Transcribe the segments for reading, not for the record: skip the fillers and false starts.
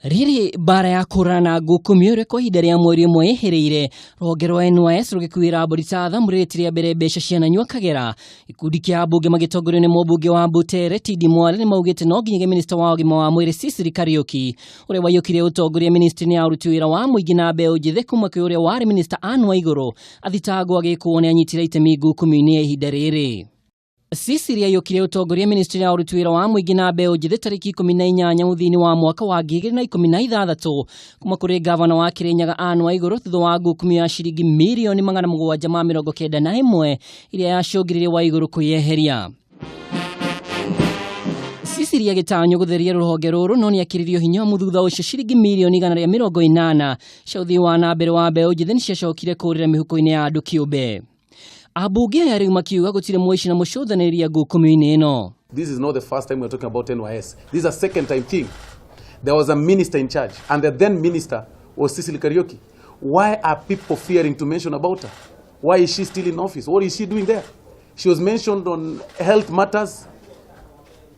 Rĩrĩ mbara ya kũhũrana na ngukumio ĩrĩa kwa ihinda rĩa mweri ũmwe ĩhĩrĩire, rũhonge rwa NYS rũgĩkuĩra mbũri ta tha mũrĩrĩti rĩa mbere mbeca ciananyua Kagera. Gĩkundi kĩa ambunge magĩtongorio nĩ mũmbunge wa Butere Tindi Mwale nĩ maugĩte no nginyagia minista wa ũgima wa mwĩrĩ Sicily Kariuki ũrĩa waiyũkirie ũtongoria ministry-inĩ ya ũruti wĩra wa mũingĩ na mbeũ njĩthĩ kuma kwĩ ũrĩa warĩ minista Anne Waigũrũ athitangwo agĩkũwo nĩ anyitire itemi ngukumio-inĩ ya ihinda rĩrĩ. Sicily aiyũkirie ũtongoria ministry ya ũruti wĩra wa mũingĩ na mbeũ njĩthĩ tarĩki 18 mũthia-inĩ wa mwaka wa 2016 kuma kũrĩ gavana wa Kĩrĩnyaga Anne Waigũrũ thutha wa ngukumio ya ciringi mirioni 791 ĩrĩa yacũngĩrĩirie Waigũrũ kwĩyeheria. Sicily agĩtanywo gũtheria rũhonge rũrũ no nĩakĩririo hinya amu thutha ũcio ciringi mirioni 180 cia ũthii wa na mbere wa mbeũ njĩthĩ nĩciacokire kũrĩra mĩhuko-inĩ ya andũ kĩũmbe. Ambunge aya rĩu makiuga gũtirĩ mũici na mũcũthanĩrĩria ngukumio-inĩ ĩno. This is not the first time we're talking about NYS. This is a second time thing. There was a minister in charge, and the then minister was Sicily Kariuki. Why are people fearing to mention about her? Why is she still in office? What is she doing there? She was mentioned on health matters,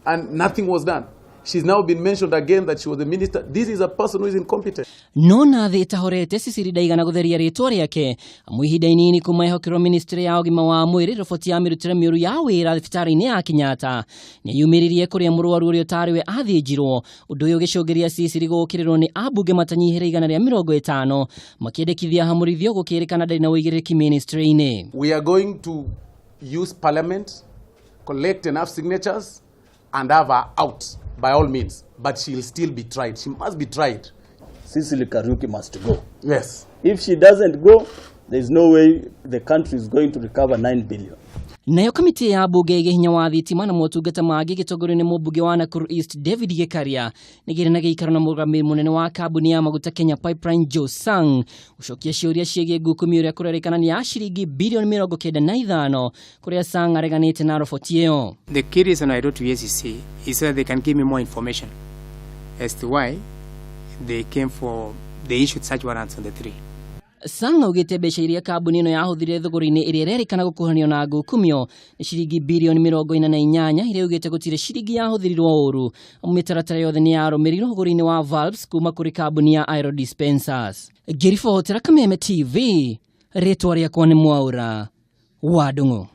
and nothing was done. She's now been mentioned again that she was a minister. This is a person who is incompetent. No na thĩ ĩtahorete Sicily ndaigana gũtheria rĩtwa rĩake amu ihinda inini kuma ehokerwo ministry ya ũgima wa mwĩrĩ roboti ya mĩrutĩre mĩũru ya wĩra thibitarĩ-inĩ ya Kenyatta nĩyumĩririe kũrĩa mũrwaru ũrĩa ũtarĩ we athĩnjirwo ũndũ ũyũ ũgĩcũngĩrĩria Sicily gũũkĩrĩrwo nĩ ambunge matanyihĩre 150 makĩendekithia hamũrithio gũkĩrĩkana ndarĩ na ũigĩrĩrĩki ministry-inĩ. We are going to use parliament, collect enough signatures, and have her out by all means. But she'll still be tried. She must be tried. Sicily Kariuki must go. Yes. If she doesn't go, there's no way the country is going to recover 9 billion. Nayo kamĩtĩ ya mbunge ĩgiĩ hinya wa thitima na motungata mangĩ ĩgĩtongorio nĩ mũmbunge wa Nakuru East David Gĩkaria nĩgĩrĩ na gĩikaro na mũrũgamĩrĩri mũnene wa kambuni ya maguta Kenya Pipeline Joe Sang gũcokia ciũria ciĩgiĩ ngukumio ĩrĩa kũrerĩkana nĩ ya ciringi bilioni 95 kũrĩa Sang areganĩte na roboti ĩyo. The key reason I wrote to EACC is so that they can give me more information as to why they came for, they issued search warrants on the three. Sang augĩte mbeca iria kambuni ĩno yahũthĩrire thũgũrĩ-inĩ ĩrĩa ĩrerĩkana gũkuhanio na ngukumio nĩ ciringi bilioni 48 iria augĩte gũtirĩ ciringi yahũthĩrirwo ũru amu mĩtaratara yothe nĩ yarũmĩrĩirwo ũgũri-inĩ wa valves kuma kũrĩ kambuni ya Aero Dispensers. Ngĩribotera Kameme TV, rĩtwa rĩakwa nĩ Mwaũra wa Ndung'u.